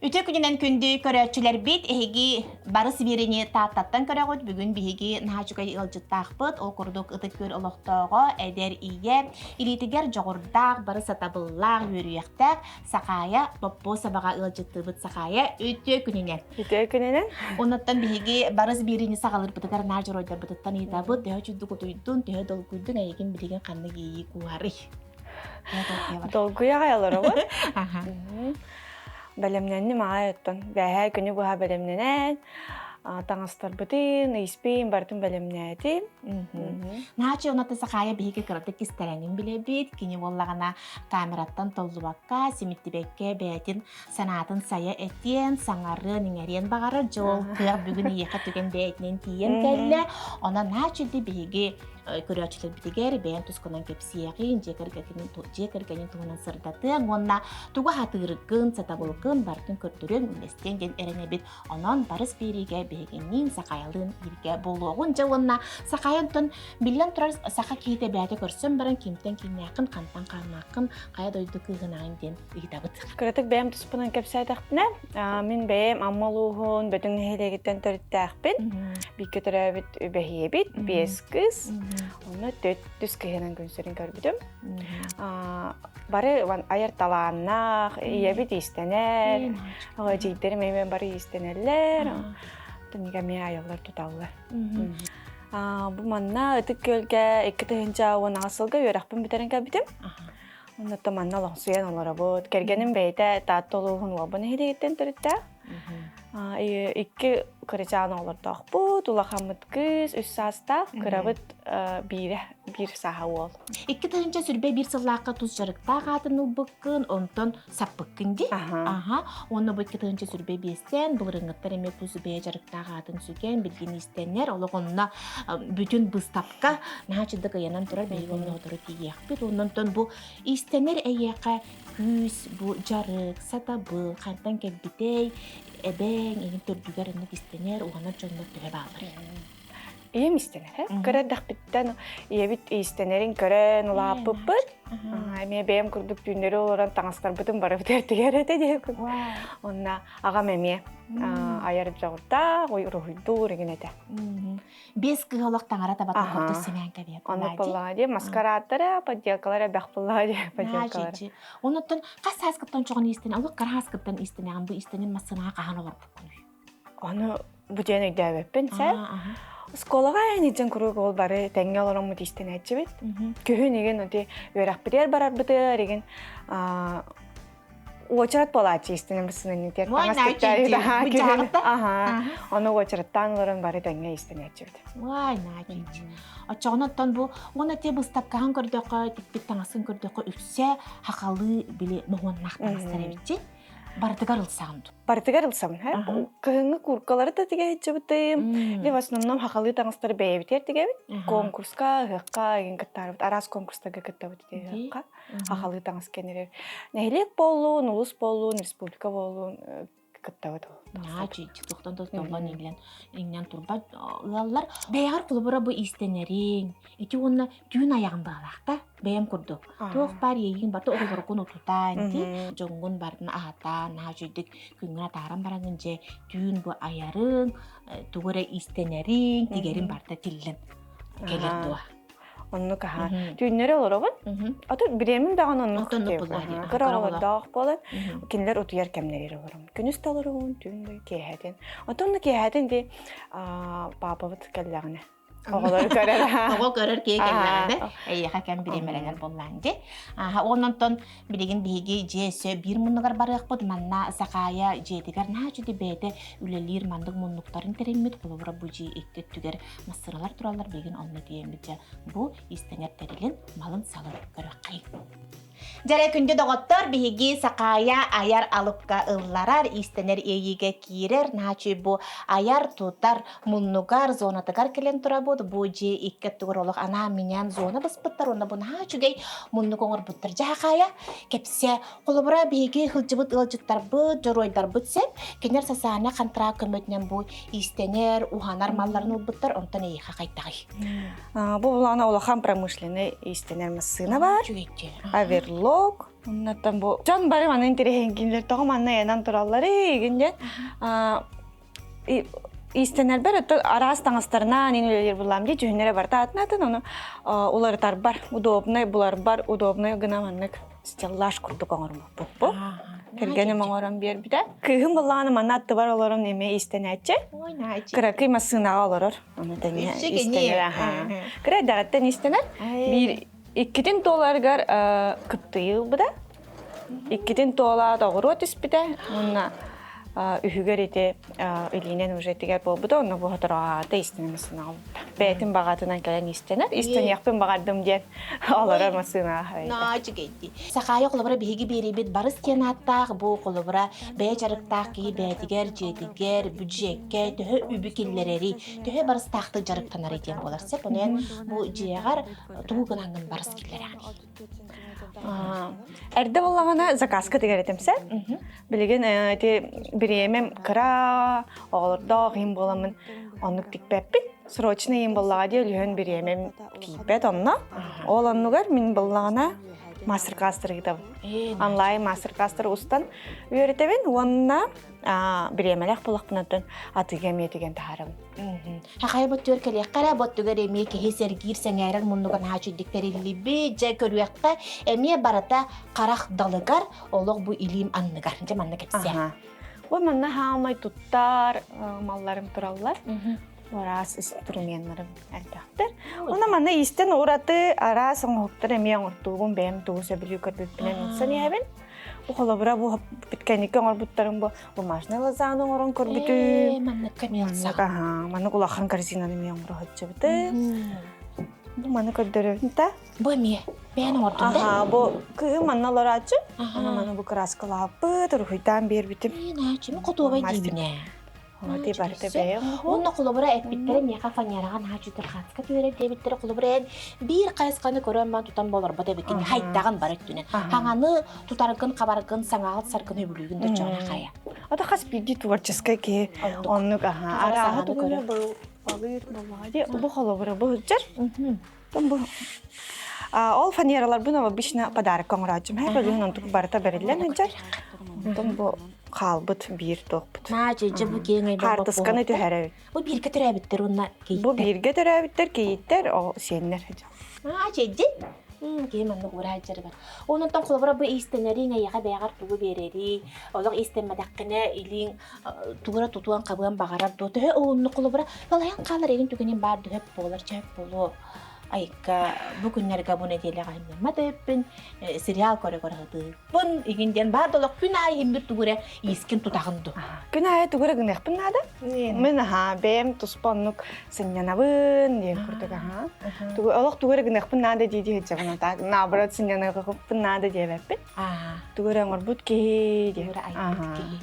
Үтүө күнүнэн күндү көрөөччүлэрбит, эһиги бары сибиэрэни Тааттаттан көрөҕүт. Бүгүн биһиги наһаа үчүгэй ыалдьыттаахпыт. Ол курдук Ытык Күөл олохтооҕо, эдэр ийэ, илиитигэр дьоҕурдаах, бары сатабыллаах, үөрүйэхтээх Сахаайа Боппуосабаҕа ыалдьыттыыбыт. Сахаайа, үтүө күнүнэн! Үтүө күнүнэн! Оннуттан биһиги барыс биэриини саҕалыырбытыгар наар дьоруойдарбытыттан ыйытабыт. Төһө үчүгдүк утуйдун, төһө долгуйдун, эйигин билигин ханнык иэйии кууһарый? Долгуйа аҕай олоробун. Бэлэмнэнним аҕай оттон. Бэһээ күнү быһа бэлэмнэнэн, таҥастарбытын, ыйспин барытын бэлэмнээтим. Наачы онаты Сахаайа биһиги кыратык кистэлэҥин билэбит. Кини буоллаҕына камераттан толлубакка, симиттибэккэ бэйэтин санаатын сайа этиэн, саҥарыан, иҥэриэн баҕарар. Дьол кыах бүгүн эйиэхэ түгэн бэйэтинэн тиийэн кэллэ. Онон наачы биһиги көрөөччүлэрбитигэр бэйэн тускунан кэпсиэҕиҥ, дьиэ кэргэнин дьиэ кэргэнин туһунан сырдатыаҥ уонна тугу хатыыргын, сатабылгын барытын көрдөрүөҥ, үллэстиэҥ диэн эрэнэбит. Онон барыс биэриигэ биһигинниин Сахаялыын бииргэ буолуоҕун. Дьэ уонна Сахая онтон биллэн турар саха киһитэ бэйэтэ көрсөн баран кимтэн киҥнээххин, хантан хааннааххын, хайа дойду кыыһынаҕын диэн ыйытабыт. Кыратык бэйэм туспунан кэпсээтэхпинэ, мин бэйэм Амма улууһун Бөтүҥ нэһилиэгиттэн төрүттээхпин. Бииргэ төрөөбүт бэһиэбит, биэс кыыс. Онно төрдүс кыһынан күн сирин көрбүтүм. Бары айар талааннаах, ийэбит иистэнэр, эдьиийдэрим эмиэ бары иистэнэллэр. Туннига эмиэ айаллар туталлар. Бу манна Ытык Күөлгэ 2018 сылга үөрэхпин бүтэрэн кэлбитим. Оннуттан манна олохсуйан олоробут. Кэргэним бэйэтэ Таатта улууһун Уолба нэһилиэгиттэн төрүттээх. Икки кырачаан оҕолордоохпут, улахаммыт кыыс, үс саастаах, кырабыт биирэ, биир сааһа уол. 2021 сыллаахха тус дьарыктаах аатын ылбыккын, онтон саппыккын дии. Аха. Уонна бу 2025-тэн былырыҥҥыттар эмиэ тус бэйэ дьарыктаах аатын сүгэн, билгин истэннэр, олох онно бүтүн быыстапка наһаа чыдык ыйанан турар, биһиги онно сотору тиийиэхпит. Оннонтон бу истэнэр эйиэхэ күүс, бу дьарык, сатабыл хантан кэлбитэй, эбэҥ, эҥин төрдүгэр оннук истэнэр, уһанар дьоннор төһө бааллар? Ийэм истэнэр. Кыра эрдэхпиттэн ийэбит иистэнэрин көрөн улааппыппыт. Эмиэ бэйэм курдук түүннэри олорон таҥастарбытын барыбыт эртигэр этэ диэн. Онно аҕам эмиэ айар дьоҕурдаах, уруһуйдуур игин этэ. Биэс кыһы олох таҥара табатын курдук симээн кэбиһэр. Оннук буоллаҕа дии, маскарааттара, подделкалара элбэх буоллаҕа дии, подделкалара. Онуттан хас сааскыттан чоҕун иистэнэ, олох кыра сааскыттан иистэнэҕин, бу иистэнин массыынаҕа хаһан олорбуккунуй? Ону бу диэн өйдөөбөппүн сэ. Оскуолаҕа эн куруук ол бары тэҥҥэ олороммут иистэнээччибит. Күһүн игин ити үөрэхпитигэр барарбытыгар игин уочарат буолааччы истинэн бысынаннитер аха ону уочараттаан олорон бары тэҥҥэ истэнээччибит. Уай нааччы. Оччоҕуна оттон бу уонна те быыстапкаҕын көрдөххө, тикпит таҥасын көрдөххө үксэ хахалыы били моһуоннаах таҥастар эбитчи. Барытыгар ылсаҕын дуу? Барытыгар ылсабын. Кыһыҥҥы курткалары да тигэ сылдьыбытым. Или в основном хахалыы таҥастары бэйэбитигэр тигэбит. Конкурска, ыһыахха игин кыттаарбыт. Араас конкурстарга кыттабыт ыһыахха. Хахалыы таҥас кэнэрэр. Нэһилиэк буоллун, улус буоллун, республика буоллун кыттабыт. Наачы туохтан да толлон иҥлэн иҥнэн турбат ыаллар. Бэйэҕэр холобура бу иистэнэриҥ, ити уонна түүн айаҕын баалаахта бэйэм курдук. Туох баар иэйииҥ барыта оҕолоргун утутаан ити дьоҥҥун барытын аһатаан, наһаа үчүгдүк күҥҥүн атааран бараҥын дьэ түүн бу айарыҥ, тугу эрэ иистэнэриҥ, тигэрин барыта тиллэн кэлэр дуо? Оннук аһа. Түүннэри олоробун. Ото бириэмим даҕаны оннук кыра оҕолордоох буолан кинилэр утуйар кэмнэригэр олоробун. Күнүс да олоробун, түүн да киэһэтин. Отон да киэһэтин ди паапабыт кэллэҕинэ оҕолору көрөр. Оҕо көрөр киһи кэллэҕинэ эйиэхэ кэм бириэмэлэнэр буоллаан дии. Аха онон билигин биһиги дьиэ өссө биир муннугар барыахпыт. Манна Сахаайа дьиэтигэр наһаа үчүгэй бэйэтэ үлэлиир маннык муннуктарын тэриммит. Холобура бу дьиэ икки өттүгэр массыыналар тураллар. Билигин онно тиийэммит дьэ бу иистэнэр тэрилин малын-салын көрүөххэйиҥ. Дьэрэ күндү доҕоттор, биһиги Сахаайа айар алыпка ылларар, иистэнэр иэйиигэ киирэр, наачуй бу айар-тутар муннугар, зонатыгар кэлэн турабыт. Бу дьиэ икки өттүгэр олох анаан-минээн зона быспыттар уонна бу наһаа үчүгэй муннук оҥорбуттар. Дьэ, Сахаайа, кэпсэ. Холобура, биһиги сылдьыбыт ыалдьыттарбыт, дьоруойдарбыт сөп. Кинилэр социальнай хантыраак көмөтүнэн бу иистэнэр, уһанар малларын ылбыттар, онтон эйиэхэ хайдаҕый? Бу булаана улахан промышленный иистэнэр массыына бар. Оверлок. Оннуттан бу дьон бары манна интэриэһиргииллэр тоҕо манна ыйанан туралларый игин диэн. Иистэнэрбэр өттө араас таҥастарынан ин үлэлиир буллаам дии дьүһүннэрэ барыта атын ону уларытарбар удобный буларбар удобный гына маннык стеллаж курдук оҥорбуппут бу. Кэргэним оҥорон биэрбитэ. Кыыһым буоллаҕына манна аттыбар олорон эмиэ иистэнээччи. Кыракый массыынаҕа олорор. Ону тэҥэ иистэнэр. Кыра эрдэҕиттэн иистэнэр. Биир иккитин туоларыгар кыптыйы ылбыта. Иккитин туолаат оҕуруо түспүтэ. Уонна үһүгэр ити илиинэн уже тигэр буолбута. Онно бу сотору иистэнэ массыынаҕа ылбыта. Бэйэтин баҕатынан кэлэн иистэнэр. Иистэниэхпин баҕардым диэн олорор массыынаҕа. Наачыгайди. Сахаайа холобура биһиги биэрибит барыс диэн ааттаах бу холобура бэйэ дьарыктаах киһи бэйэтигэр, дьиэтигэр, бюджеккэ төһө үбү киллэрэри, төһө барыстаахтык дьарыктанары диэн буолар. Сөп онон бу дьиэҕэр тугу гынаҥҥын барыс киллэрэҕиний? Эрдэ буоллаҕына заказка тигэр этим сэ. Билигин ити бириэмэм кыра, оҕолордоох иһин буоламмын оннук тикпэппин. Срочно иһин буоллаҕа дии өлүһүн бириэмэм тиийбэт онно. Ол оннугар мин буоллаҕына мастер-класстар ыытабын. Онлайн мастер-класстары устан үөрэтэбин уонна бириэмэлээх буоллахпына атыыга эмиэ тигэн таһаарабын. Хахайа боттүгэр кэлиэххэ эрэ, боттугар эмиэ киһи сэргиир, сэҥээрэр муннугар наһаа үчүгдүк тэриллибит, дьэ көрүөххэ эмиэ барыта харах далыгар, олох бу илиим анныгар. Дьэ манна кэпсээ. Бу манна хаамай туттар малларым тураллар. Араас инструменнарым элбэхтэр. Уонна манна иистэн ураты араас оҥоһуктар эмиэ оҥортуубун бэйэм тугу сөбүлүү көрбүппүнэн ылсан иһэбин. Бу холобура бу кэнники оҥорбуттарым бу бумажный лазаны оҥорон көрбүтүм. Маннык эмиэ Маннык улахан корзинаны эмиэ оҥоро сылдьыбытым. Бу маны көрдөрөбүн да. Бу эмиэ бэйэн оҥордун да? Аха, бу кыһын манна олорооччу. Аны маны бу кырааскалаабыт, уруһуйдаан биэрбитим. Нааччы, хотуобай диибин ээ. Ити барыта бэйэм Уонна холобура эппиттэрэ миэхэ фанераҕа наһаа чутурхатска түһэрэр диэбиттэрэ холобура эн биир хайысханы көрөн ман тутан болорбот эбиккин хайдаҕын бары өттүнэн хаҥаны тутаргын хабаргын саҥаҕыт саргын өбүлүүгүн да чоҕуна хайа Ата хас биирдии творческай киһи оннук аха арааһы тугуна балыыр балаҕа дии бу холобура бу сылдьар бу ол фанераларбын обычно подарок оҥорооччум һэ бөлүһүн онтук барыта бэриллэн сылдьар онтон бу хаалбыт биир туохпут. Наадьы бу киэҥ айбар Хаартысканы түһэрэбит. Бу бииргэ төрөөбүттэр уонна кийииттэр. Бу бииргэ төрөөбүттэр кийииттэр, ол сиэннэр. Наадьы киһи маннык уураа дьарыгар. Онтон холобура бу иистэнэриҥ эйиэхэ бэйэҕэр тугу биэрэрий? Олох иистэммэтэххинэ илииҥ тугура тутуон хабыан баҕарар дуо? Төһө уһуннук холобура балайан хаалар игин түгэнин баар төһөп буолар, чөп буолуо. Айыкка бу күннэргэ бу нэдиэлэҕэ иһимнэммэт эбиппин, сериал көрө-көрө сытыыппын, игин диэн баар да олох күн аайы иһиммир тугу эрэ иискин тутаҕын ду. Күн аайы тугу эрэ гыныахпын наада. Мин аһаа бэйэм туспа оннук сынньанабын диэн курдук аһаа. Тугу олох тугу эрэ гыныахпын наада дии дии сылдьабын так наоборот сынньаныахпын наада диэбэппин. Тугу эрэ оҥорбут киһи диэн. Тугу эрэ айбыт киһи.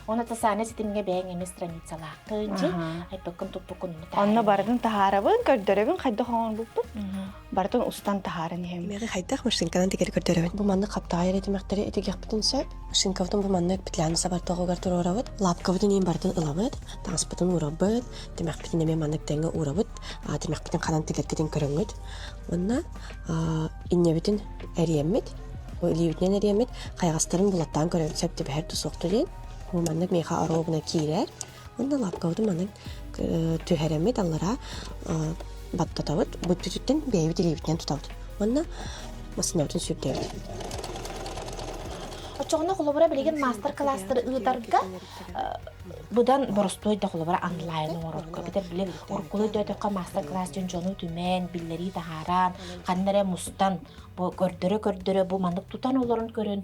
Оны социальнай ситимҥэ бэйэҥ эмиэ страницалааххын дьи айбыккын туппуккун Онно барытын таһаарабын, көрдөрөбүн хайдах оҥорбуппун. Барытын устан таһааран иһэбин. Миэхэ хайдах машинканан тигэр көрдөрөбүн. Бу маннык хаптаҕай эрэ тимэхтэри итигиэхпитин сөп. Машинкабытын бу маннык петляны сабардоҕугар туруорабыт. Лапкабытын иин барытын ылабыт, таҥаспытын уурабыт, тимэхпитин эмиэ маннык тэҥҥэ уурабыт. Тимэхпитин ханан тигэргитин көрөҥҥүт. Уонна инньэбитин эриэммит, илиибитинэн эриэммит, хайаҕастарын булаттаан көрөбүт сөп түбэһэр да суох диэн. Бу маннык миэхэ оруобуна киирэр. Уонна лапкабытын маннык түһэрэммит аллараа баттатабыт, бүттүтүттэн бэйэбит илиибитинэн тутабыт. Уонна массыынабытын сүүрдэбит. Оччоҕуна холобура билигин маастар-кылаастары ыытарга быдан боростуой да холобура онлайн оҥорорго битэр били уруккулуу өйдөөтөххө маастар-класс дьон дьону түмэн, биллэрии таһааран, ханна эрэ мустан бу көрдөрө-көрдөрө бу маннык тутан олорон көрөн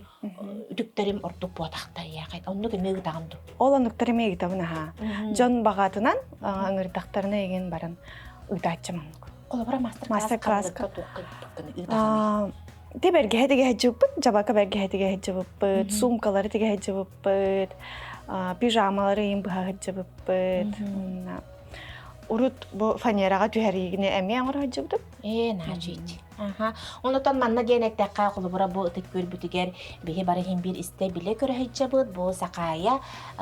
үтүктэрим ордук буотахтар яхай оннук эмиэ ыытаҕын дуу Ол оннуктар эмиэ ыытабын аһаа. Дьон баҕатынан ыҥырдахтарына игин баран ыытааччым оннук. Холобура мастер-класс Мастер-класска. туохха ыытаҕыный? Ти бэргэһэ тигэ сылдьыбыппыт, дьабака бэргэһэ тигэ сылдьыбыппыт, суумкалары тигэ сылдьыбыппыт, пижамалары ыйын быһа сылдьыбыппыт. Урут бу фанераҕа түһэриигини эмиэ оҥоро сылдьыбытым. Ээ, наачыйч. Аха. Онотон манна диэн эттэххэ, холобура бу ытык көрбүтүгэр биһи бары иһин биир истэ билэ көрө сылдьабыт. Бу Сахаайа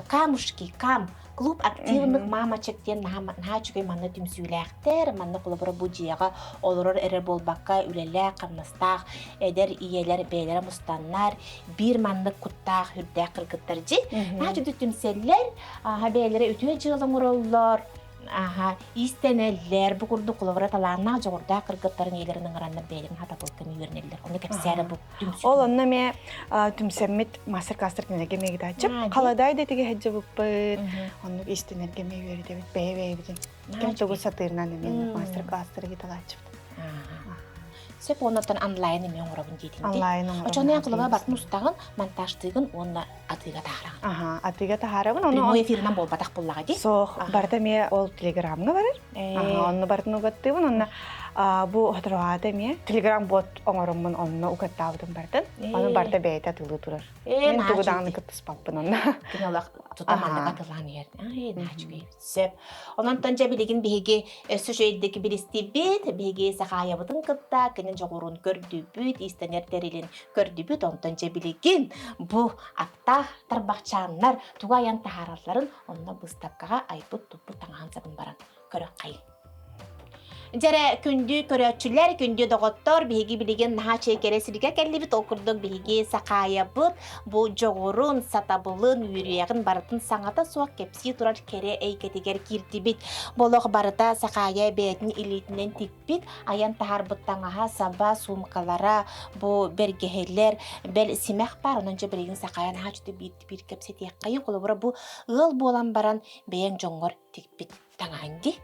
Камушки, Кам клуб активных мамочек диэн наһаа үчүгэй манна түмсүүлээхтэр. Манна холобура бу дьиэҕэ олорор эрэ буолбакка үлэлээх, хамнастаах эдэр ийэлэр бэйэлэрэ мустаннар биир маннык куттаах, үрдээх кыргыттар дьи. Наһаа үчүгэй түмсэллэр, бэйэлэрэ үтүө дьыала оҥороллор. Аха, иистэнэллэр, бу курдук холобура талааннаах, дьоҕурдаах кыргыттарын ийэлэрин ыҥыраннар бэйэлэрин хатабылкын үөрэнэллэр. Ону кэпсээрэ бу түмсүү. Ол онно эмиэ түмсэммит мастер-класстар кинилэргэ эмиэ гытааччы. Халадаай да тигэ сылдьыбыппыт. Оннук иистэнэргэ эмиэ үөрэтэбит бэйэ-бэйэбитин. Ким тугу сатыырынан эмиэ мастер-класстары гыталааччыбыт. Сөп оннуттан онлайн эмиэ оҥоробун диэтиҥ. Онлайн оҥоробун. Очону холобура бартын устаҕын, монтажтыыгын уонна атыыга таһаараҕын. Аха, атыыга таһаарабын. Ону Прямой эфирынан буолбатах буллаҕа дии. Суох, барыта эмиэ ол телеграмҥа барар. Аха, онно барытын угаттыыбын. Онно бу хотуругаата эмиэ телеграм бот оҥороммун онно угаттаабытым барытын. Ону барыта бэйэтэ атыылыы турар. Мин тугу даҕаны кыттыспаппын онно. Кини олох тута маннык атылаан иһэр. Ай, наачугай. Сөп. Онон дьэ билигин биһиги өссө үчүгэйдик билистибит, биһиги Сахаайабытын кытта кини дьоҕурун көрдүбүт, иистэнэр тэрилин көрдүбүт. Онтон дьэ билигин бу аттаах тарбахчааннар тугу айан таһааралларын онно быыстапкаҕа айбыт-туппут таҥаһын сабын баран көрөххэй. Дьэрэ, күндү көрөөччүлэр, күндү доҕоттор, биһиги билигин наһаа чэй кэрэ сиргэ кэллибит. Ол курдук биһиги Сахаайабыт бу дьоҕурун, сатабылын, үөрүйэҕин барытын саҥата суох кэпсии турар кэрэ эйгэтигэр киирдибит. Бу олох барыта Сахаайа бэйэтин илиитинэн тикпит, айан таһаарбыт таҥаһа, саба, суумкалара, бу бэргэһэлэр, бэл симэх баар. Онон дьэ билигин Сахаайа наһаа үчүгэй биир биир кэпсэтиэххэйин. Холобура бу ыал буолан баран бэйэҥ дьоҥҥор тикпит таҥаһын дии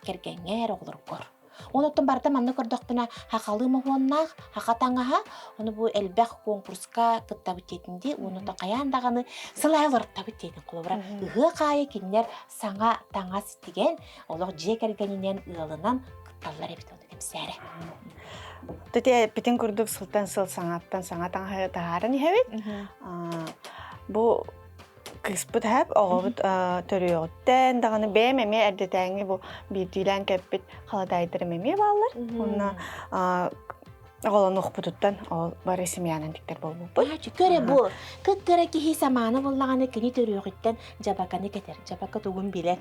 кэргэҥҥэр оҕолоргор Онуттан барыта манна көрдөхпүнэ хахалыы моһуоннаах хаха таҥаһа ону бу элбэх конкурска кыттабыт диэтин дии уонута хайаан даҕаны сыл аайы уларыттабыт диэтин холобура ыһыах аайы кинилэр саҥа таҥас тигэн олох дьиэ кэргэнинэн ыалынан кытталлар эбит ону кэпсээрэ Тете эппитин курдук сылтан сыл саҥаттан саҥа таҥаһы таһааран иһэбит. Бу Кыыспыт һэп, оҕобут төрүөҕүттэн даҕаны бэйэм эмиэ эрдэтээҥҥи бу биирдиилээн кэппит халадаайдарым эмиэ бааллар. Уонна оҕолонуохпутуттан ол бары семьянан тиктэр буолбуппут. Көрө бу, кык-кыра киһи самаана буоллаҕына кини төрүөҕүттэн дьабаканы кэтэр. Дьабака тугун билэр.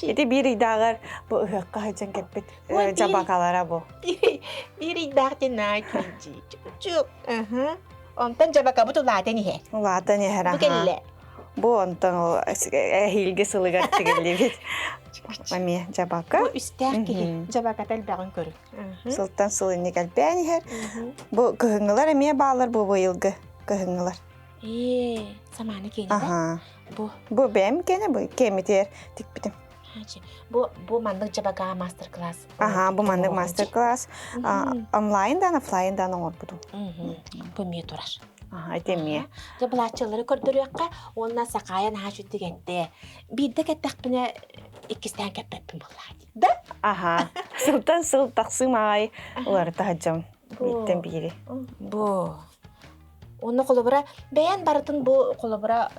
Ити биир ыйдааҕар бу ыһыахха сылдьан кэппит дьабакалара бу. Биир ыйдаах диэн чук. Онтон дьабакабыт улаатан иһэр. Улаатан иһэр, Бу кэллэ. Бу онтон ол эһиилги сылыгар тигиллибит. Эмиэ дьабака. Бу үстээх киһи дьабаката элбэҕин көрүн. Сылтан сыл инник элбээн иһэр. Бу кыһыҥҥылар эмиэ баалар бу быйылгы кыһыҥҥылар. Ээ, самааны киэнэ Аха. Бу. Бу бэйэм киэнэ бу киэмитигэр тикпитим. Бу бу маннык дьабака мастер-класс. Аха, бу маннык мастер-класс онлайн да, офлайн да оҥорбутум. Бу эмиэ турар. Аха, ити эмиэ. Дьэ былааччылары көрдөрүөххэ уонна Сахаайа наһаа үчүгдүк эттэ. Биирдэ кэттэхпинэ иккистээн кэппэппин буоллаҕа дии. Да? Аха. Сылтан сыл тахсыым аҕай уларыта сылдьам. Бииртэн биири. Бу Онно холобура, бэйэн барытын бу холобура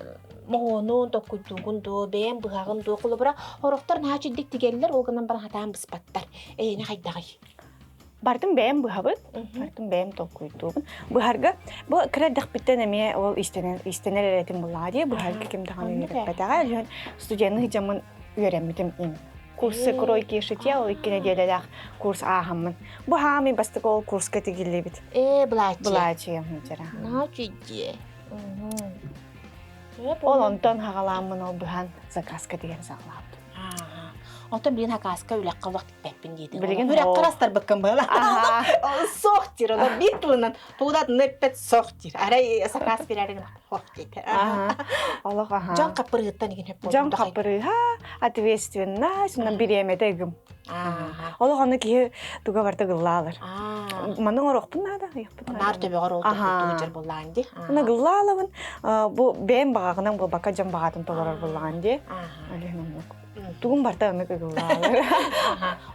моһуонун, токкуйдуугун дуо, бэйэн быһаҕын дуо, холобура, сорохтор наһаа үчүгдүк тигэллэр, ол гынан баран хатаан быспаттар. Эйиэнэ хайдаҕый? Бартын бэйэм быһабыт, бартын бэйэм толкуйдуубун. Быһарга, бу кыра эрдэхпиттэн эмиэ ол иистэнэр, иистэнэр эрэтим буллаҕа дии, быһарга ким даҕаны үөрэппэтэҕэ. Өлүөн студенны сыдьаммын үөрэммитим им. Курсы кройки шитья ол икки нэдиэлэлээх курс ааһаммын. Бу хаамый бастакы ол курска тигиллибит. Ээ, былааччы. Былааччы мунчара. Наачыйдье. Ол онтон хаҕалааммын ол быһан заказка деген саҕалаабытым. Онтон билигин хакааска үлэххэ олох тикпэппин диэтин. Билигин Үрэххэ растарбыккын быһыла. Сох диир, ону биир тылынан тугудатыны эппэт сох диир. Арай сакаас биэрэрин хох диэтэ. Олох аха. Дьон хаппырыыттан игин хөп Дьон хаппырыыһа, ответственность, уонна бириэмэтэ ыгым. Олох аны киһи туга барта гыллаалар. Маны оҥоруохпун наада, ыйыхпын Наар төбөҕөр ол тугу буллаан ди. Аны гыллаалабын бу бэйэм баҕаҕынан буолбакка дьон баҕатын толорор буллаҕан ди. Алиһин оннук. Тугум барта оннук ыгыллаалар.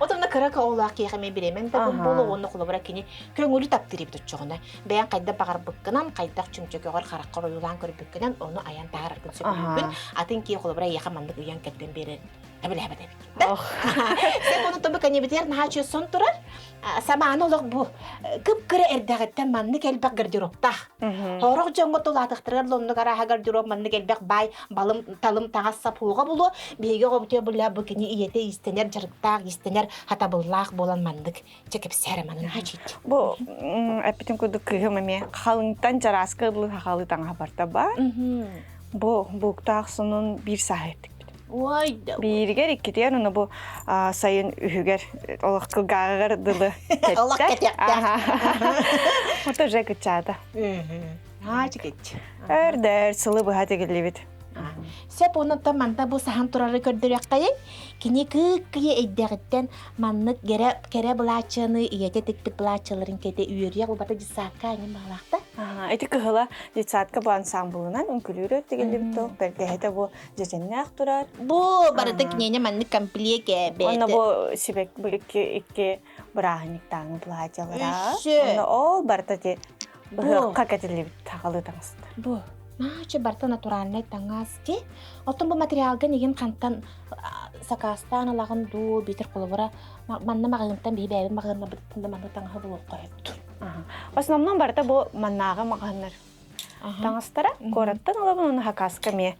Отонно кыра оҕолоох киһиэхэ эмиэ бириэмэҥ да буолуо уонна холобура кини көҥүлү таптыыр эбит оччоҕуна. Бэйэҥ хайдах баҕарбыккынан, хайдах чөмчөкөҕөр хараххар ойуулаан көрбүккүнэн ону айан таһаараргын сөбүлүүгүн. Атын киһи холобура эйиэхэ маннык ыйан кэрдэн биэрэр эбилээбэт эбит. Сеп ону тобу кэннибитигэр наһаа сон турар. Самааны олох бу кып-кыра эрдэҕиттэн маннык элбэх гардеробтаах. Хорох дьоҥҥо тулаатахтарыгар лоннук арааһа гардероб маннык элбэх баай балым талым таҥас сапуоҕа булуо. Биһиги оҕобутугар булла бу кини ийэтэ иистэнэр дьарыктаах, иистэнэр хатабыллаах буолан маннык чэ кэпсээр манын хачыт. Бу эппитим курдук кыыһым эмиэ халыҥтан чарааска ыллы хахалы таҥаһа барта баар. Бу бууктаах сонун биир сааһы Ой, да. Бииригэр, иккитигэр, ону бу сайын үһүгэр олох кылгааҕыгар дылы Олох кэтэхтээх. Ото уже кыччаата. Аачыкыч. Өрдөр сылы быһа тигиллибит. Сөп онуттан манта бу саһан турары көрдөрүөххэйин. Кини кыыккыйа эйдэҕиттэн маннык кэрэ кэрэ былааччыаны ийэтэ тикпит былааччыларын кэтэ үөрүйэх убата детсадка аньын баҕалаахта. Ити кыһыла детсадка бу ансамблынан үҥкүлүүрэ тигиллибит туох бэргэһэтэ бу дьэдьэннээх турар. Бу барыта киниэнэ маннык комплект бэйэтэ. Онно бу сибэк бу икки икки бырааһынньыктааҥы платьялара. Онно ол барыта ти быһыахха кэтиллибит сахалыы таҥастар. Бу Наачы барыта натуральнай таҥас ти. Оттон бу материалга нигин хантан сакаастаан ылаҕын дуу, биитэр холобура манна маҕаһыынтан биһи бэйэбит маҕаһыыннарбытыттан да манна таҥаһы булуохха сөп. В основном барыта бу маннааҕы маҕаһыыннар таҥастара куораттан ылабын уонна хакаска эмиэ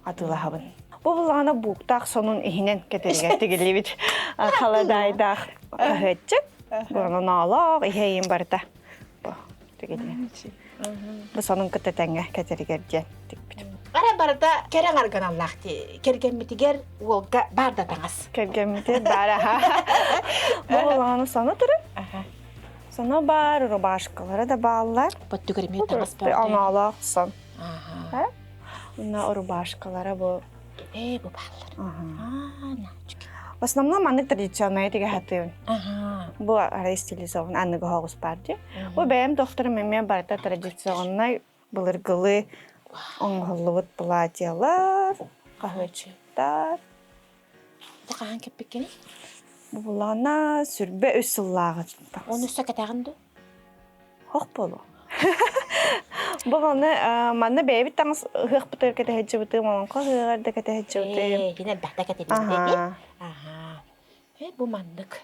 атыылаһабын. Бу буллаҕына бууктаах сонун иһинэн кэтэригэр тигиллибит халадаайдаах хаһыатчык. Бураноноолоох иһэ барыта бу тигиллибит. Бу сонун кытта тэҥҥэ кэтэригэр диэн тикпит. Ара барыта кэрэ аҥарганаллаах кэргэммитигэр уолга баар да таҥас. Кэргэммитигэр баар аха. Бу буллаҕына сону турар. Соно баар, рубашкалара да бааллар. Баттыгар эмиэ таҥас баар. Оноолоох сон. Уна рубашкалара бу. Ээ, бу бааллар. Аа, наачык. В основном маннык традиционнай тигэ хатыыбын. Бу арай стилизован аныгы хоҕус баар дии. Бу бэйэм докторым эмиэ барыта традиционнай былыргылыы оҥоһуллубут платьялар, хаһыаччыктар. Бу хаһан кэппиккиний? Бу буллаҕына сүрбэ үс сыллааҕы. Оны өссө кэтэҕин дуу? Хох буолуо. Бу манна манна бэйэбит таҥас ыһыахпытыгар кэтэһэччибытым, олоҥхо ыһыаҕар да кэтэһэччибитим. Ээ, кини элбэхтэ кэтэбит Аха. Э, бу маннык.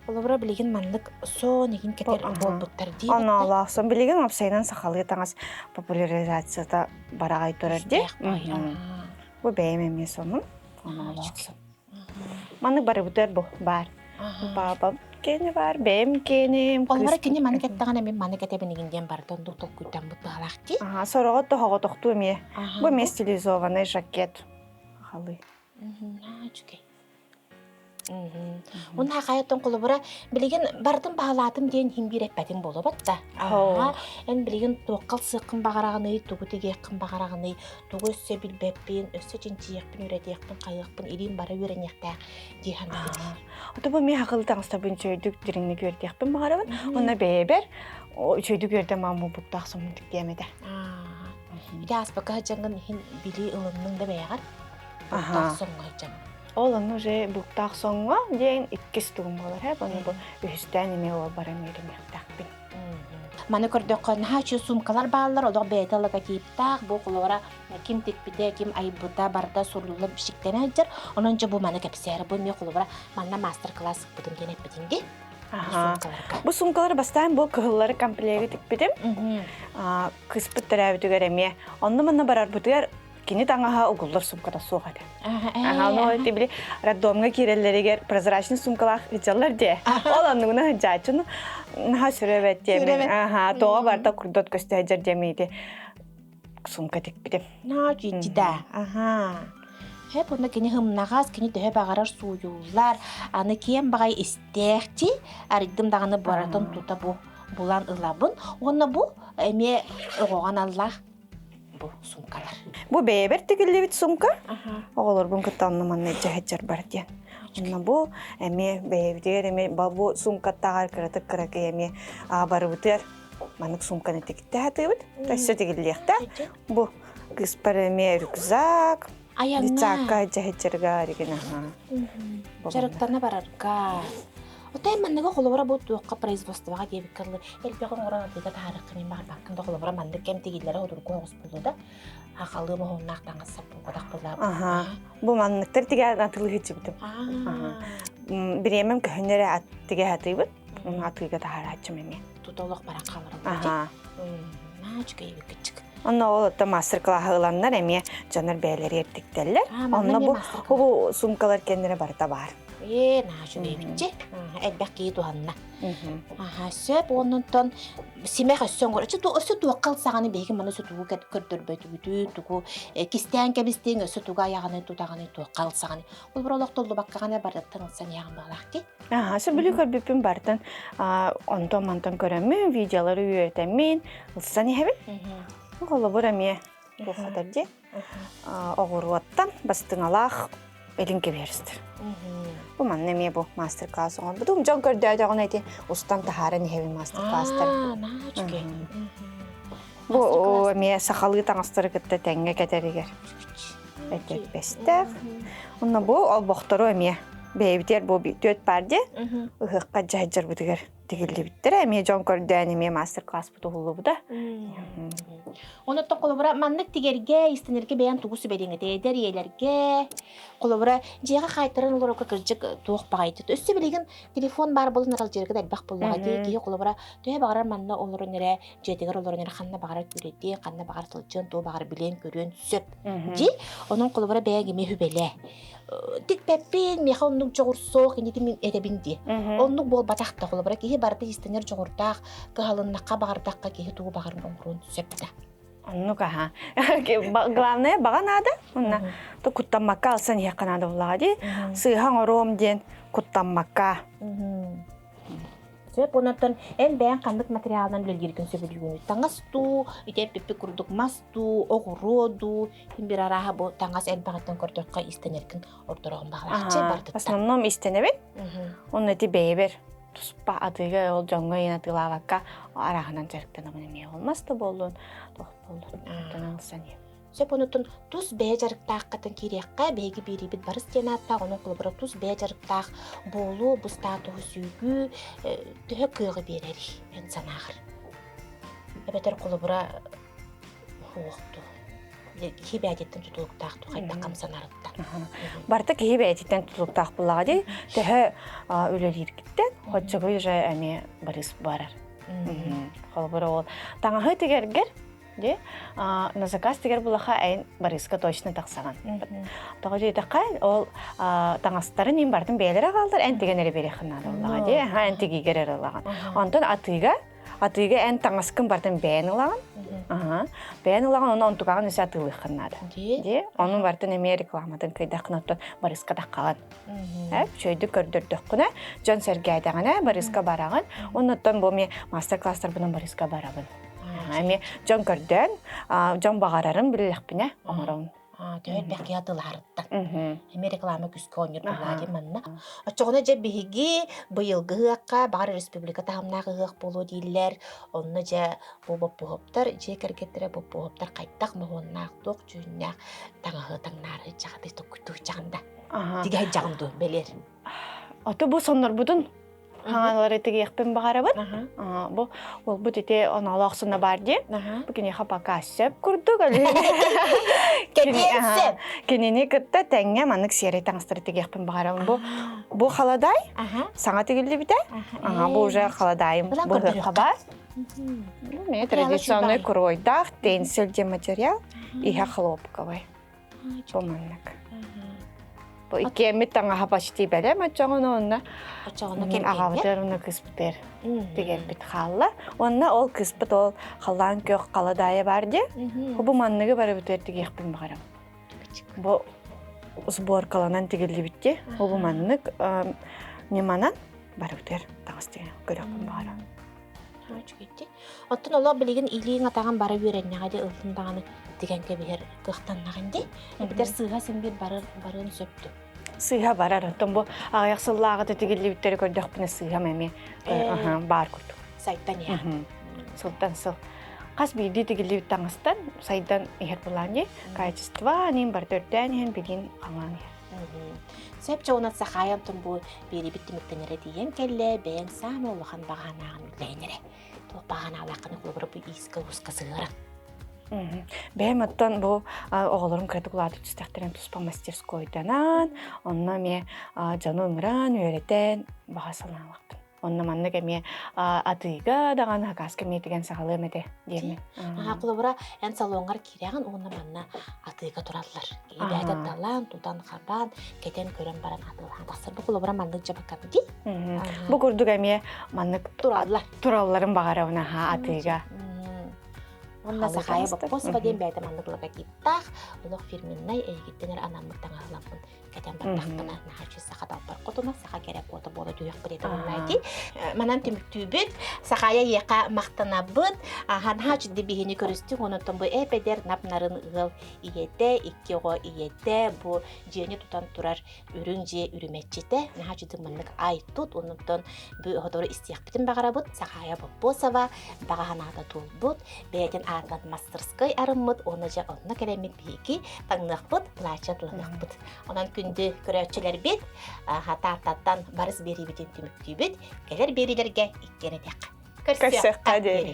Холобура билигин маннык сон игин кэтэр буолбуттар дии. Оноолоох сон билигин уопсайынан сахалыы таҥас популяризацията бараҕай турар дии. Бу бэйэм эмиэ сонун. Маннык барыбытыгар бу баар. Папам киэнэ баар, бэйэм киэним. Оллара кини маны кэттэҕинэ мин маны кэтэбин игин диэн барытын дуу толкуйдаммыт баалаах дии. Аха, сороҕо тоһоҕотохтуу эмиэ. Бу эмиэ стилизованный жакет. Халы. Үчүгэй. Уонна хайаттан холобура билигин барытын баһылаатым диэн иһин биир эппэтиҥ буолуо да. Эн билигин туохха ылсыаххын баҕараҕыный, тугу тигиэххин баҕараҕыный, тугу өссө билбэппин, өссө чинчийиэхпин, үөрэтиэхпин, хайыахпын, илиим бара үөрэниэхтээх дии саныыбын. Ото бу мин хакылы таҥастарбын үчүгэйдик дириҥник үөрдиэхпин баҕарабын. Онно бэйэбэр үчүгэйдик үөрдэ маам буктаах сомун тиктиэм этэ. Ити ааспакка сылдьаҥҥын иһин билии ылынныҥ да бэйэҕэр. Буктаах соҥҥо сылдьаҥ. Ол онно уже буктаах соҥҥо диэн иккис тугум буолар ээ. Ону бу үһүстээн эмиэ ол баран үөрэниэхтээхпин. Маны көрдөххө, наһаа үчүгэй суумкалар бааллар, олох бэйэтэ логотиптаах, бу холобура ким тикпитэ, ким айбыта барыта сурулла бичиктэнэ сылдьар. Онон дьэ бу маны кэпсээри, бу эмиэ холобура манна маастар-кылаас ыппытым диэн эппитиҥ дии. Бу суумкалары бастаан бу кыһыллары комплегы тикпитим. Кыыспыт төрөөбүтүгэр эмиэ. Онно манна барарбытыгар кини таҥаһа угуллар суумката суох этэ. Аха, ну били роддомҥа киирэллэригэр прозрачный суумкалаах ыдьаллар дии. Ол оннугуна сылдьааччыны наһаа сүрөбэт диэмин. Аха, тоҕо барыта курдат көстө сылдьар диэмин сумка тикпитим. Наа да. Аха. Хэп онно кини хымнаҕас, кини төһө баҕарар сууйуллар, аны киэн баҕай истээхти, арыйдым даҕаны барытын тута бу булан ылабын. Уонна бу эмиэ оҕоҕо аналлаах бу суумкалар. Бу бэйэбэр тигиллибит сумка. Оҕолорбун кытта онно манна дьэһэдьэр бар диэн. Онно бу эмиэ бэйэбитигэр эмиэ бу суумкаттааҕар кыратык кыракый эмиэ барыбытыгар маннык суумканы тиктэ сатыыбыт. Өссө тигиллиэхтээх. Бу кыыспар эмиэ рюкзак. Айаҥҥа. Детсадка дьаһыччарга регин аха. Дьарыктана барарга. Отой манныгы холобура бу туохха производствоҕа диэбиккэ дылы элбэх оҥорон атыыга таһаарыаххын мин баҕарбаккын да холобура маннык кэм тигиллэрэ одургу оҕус буолуо да ахалыы моһуоннаах таҥас сап буолбатах буоллаа. Аха. Бу манныктар тигэ атылыһыччыбытым. Аха. Бириэмэм көһүннэрэ тигэ атыыбыт. Оны атыыга таһаарааччым эмиэ. Тута олох баран хааларым. Аха. Наачка эбиккичик. Онно ол отто мастер-класс ыланнар эмиэ дьоннор бэйэлэри эртиктэллэр. Онно бу бу сумкалар кэннэрэ барыта баар. Ээ, наачу бэйбитчи. Элбэх киһи туһанна. Аха, сөп. Оннунтон симэх өссө оҥор. Өссө туохха ылсаҕаны биһиги маны өссө тугу көрдөрбөтүгүтү, тугу кистээн кэбистиҥ, өссө тугу айаҕаны тутаҕаны туохха ылсаҕаны. Ол бір олох толлубаккаҕына барыттан ылсан иһэҕин баҕалаах дии. Аха, сөбүлүү көрбүппүн бартан онтон-мантан көрөммүн, видеолары үөрэтэммин, ылсан иһэбин. Холобур эмиэ туоххатар дии. Оҕуруоттан бастыҥалаах илин кэбиһэристэр. Бу манна эмиэ бу мастер-класс оҥорбутум. Дьон көрдөөтөҕүнэ ити устан таһааран иһэбин мастер-класстар. Бу эмиэ сахалыы таҥастары кытта тэҥҥэ кэтэригэр этэрбэстээх. Онно бу олбохтору эмиэ бэйэбитигэр бу түөрт паар дии ыһыахха дьаһайдьарбытыгар тигиллибиттэрэ эмиэ дьон көрдөөн эмиэ мастер-класспыт уһуллубута. Онон холобура маннык тигэргэ, истэнэргэ бэйэн тугу сүбэлиэҥ этэй эдэр ийэлэргэ холобура дьиэҕэ хаайтаран олорорго кырдьык туох баҕайытыт. Өссө билигин телефон баар буолан аралдьыйарга да элбэх буоллаҕа дии киһи холобура төһө баҕарар манна олорон эрэ дьиэтигэр олорон эрэ ханна баҕарар күрэтиэн, ханна баҕарар сылдьыан, тугу баҕарар билиэн-көрүөн сөп дии. Онон холобура бэйэҥ эмиэ сүбэлээ. Тикпэппин, миэхэ оннук дьоҕур суох, инитин мин этэбин дии. Оннук буолбатах да холобура киһи барыта иистэнэр дьоҕурдаах, кыһалыннахха баҕардахха киһи тугу баҕарар оҥоруон сөп да. Оннук аха. Главное баҕа наада. Онна куттаммакка алсан иһиэххэ наада буллаҕа дии. Сыыһа оҥоруом диэн куттаммакка. Сөп, онон эн бэйэҥ ханнык материалынан үлэлииргин сөбүлүүгүнүй? Таҥас дуу, ити эппиппит курдук мас дуу, оҕуруо дуу, ким бир арааһа бу таҥас элбэҕиттэн көрдөххө иистэнэргин ордороҕун баҕалаахчы бардыттан. Основном иистэнэбин. Онно ити бэйэбэр туспа атыыга ол дьоҥҥо иин атыылаабакка арааһынан дьарыктанабын эмиэ ол мас да буоллун, туох буоллун, ылсан иһэбин. Сөп онутун тус бэйэ дьарыктааххытын киириэххэ, биһиги биэриибит барыс диэн ааттаах, онон холобура тус бэйэ дьарыктаах буолуу, бу статуһу сүгүү төһө кыаҕы биэрэрий эн санааҕар? Эбэтэр холобура уохту киһи бэйэтиттэн тутулуктаах ту хайдах хамсанарыттан. Барыта киһи бэйэтиттэн тутулуктаах буоллаҕа дии. Төһө үлэлииргиттэн оччоҕо уже эмиэ барыс барар. Холобура ол таҥаһы тигэргэр Дии на заказ тигэр булаха эйин барыска точно тахсаҕын. Тоҕо диэтэххэ ол таҥастарын иин барытын бэйэлэрэ аҕаллар эн тигэн эрэ биэриэххин наада буоллаҕа дии. Аха эн тигиигэр эрэ ылаҕын. Онтон атыыга атыыга эн таҥаскын барытын бэйэн ылаҕын. Аха бэйэн ылаҕын онно онтукаҕын өссө атыылыаххын наада. Дии онун барытын эмиэ рекламатын кыйдаххын оттон барыска таххаҕын. Үчүгэйдик көрдөрдөххүнэ дьон сэргээтэҕинэ барыска бараҕын. Оннуттан бу эмиэ мастер-класстарбынан барыска барабын. Эмиэ дьон көрдөөн, дьон баҕарарын биллэхпинэ оҥоробун. Төһө элбэх киһи атыылаһарыттан. Эмиэ реклама күүскэ оонньуур буоллаҕа дии манна. Оччоҕуна дьэ биһиги быйылгы ыһыахха, баҕар республика таһымнаах ыһыах буолуо дииллэр. Онно дьэ бу боппуһуоптар, дьиэ кэргэттэрэ боппуһуоптар хайдах моһуоннаах, туох дьүһүннээх таҥаһы таҥнаары дьаҕатай токкуйдуу дьаҕын да. Тигэһэ дьаҕын дуу, бэлиэр. Ото бу соннорбутун Хаҥалары тигиэхпин баҕарабын. Бу уолбут ити оноолоох суна баар дии. Бу киниэхэ пока сөп курдук. Кэтиэн сөп. Кинини кытта тэҥҥэ маннык сиэрэй таҥастары тигиэхпин баҕарабын. Бу бу халадай саҥа тигиллибитэ. Бу уже халадайым быһыахха баар. Мне традиционный куройдаах тенсель диэн материал иһэ хлопковый. Бу маннык. Бу иккиэммит таҥаһа почти бэлэм оччоҕуна онно Оччоҕуна аҕабытыгар уонна кыыспытыгар тигэрбит хаалла. Уонна ол кыыспыт ол халлаан күөх халадаайа баар дии. Бу манныгы барыбытыгар тигиэхпин баҕарабын. Бу сборкаланан тигиллибит дии. Бу маннык ньыманан барыбытыгар таҥас тигэн көрүөхпүн баҕарабын. Үчүгэйдик. Оттон олох билигин илииҥ атаҕын бара үөрэннэҕэ дии ыллын даҕаны тигэн кэбиһэр кыахтаннаҕын дии. Эбэтэр сыыһа син биир барар барыан сөп дуо? Сыыһа барар. Оттон бу аҕыйах сыллааҕыта тигиллибиттэри көрдөхпүнэ сыыһам эмиэ баар курдук. Сайтан иһэ. Сылтан сыл. Хас биирдии тигиллибит таҥастан сайдан иһэр былаан дии. Качество анин барыта үрдээн иһэн билигин хаҥаан иһэр. Сөп чоҕунан сахаайан тон бу биэрибит түмүктэнэрэ тиийэн кэллэ, бэйэҥ саамай улахан баҕаанааҕын үллэһин эрэ. Туох баҕанаалааххыны холобура бу иискэ-ууска сыһыаран. Бэйэм оттон бу оҕолорум кыратык улаатып түстэхтэрин туспа мастерскойданан, онно эмиэ дьону ыҥыран, үөрэтэн баҕа санаалаахпын. Онно маннык эмиэ атыыга даҕаны хакааска эмиэ тигэн саҕалыам этэ диэммин. Аха, холобура, эн салоҥҥар киирэҕин уонна манна атыыга тураллар. Киһи бэйэтэ талан, тутан, хабан, кэтэн көрөн баран атыылаан тахсар. Бу холобура маннык дьабаккан дии. Бу курдук эмиэ маннык тураллар. Туралларын баҕарабын аха атыыга. Уонна Сахая Боппосова диэн бэйэтэ маннык логотиптаах, олох фирменнай эйигиттэн эрэ анаммыт таҥаһыламмын кэтэн бардахпына наһаа саха далбар хотуна саха кэрэ куота буола түһүөхпүт этэ уонна манан түмүктүүбүт Сахая ийэхэ махтанабыт наһаа үчүгэй биһини көрүстүк онон бу эп-эдэр нап-нарын ыал ийэтэ икки оҕо ийэтэ бу дьиэни тутан турар үрүҥ дьиэ үрүмэччитэ наһаа үчүгэй маннык ай-тут оннуттан бу оҕотору истиэхпитин баҕарабыт Сахая Боппосова баҕа санаата туолбут бэйэтин аатынан мастерской арыммыт уонна дьэ онно кэлэммит биһиги таҥныахпыт плача тылыныахпыт онон күндү көрөөччүлэрбит Тааттаттан барыс биэриибитин түмүктүүбүт кэлэр биэриилэргэ иккиэн этиэххэ көрсүөххэ диэри.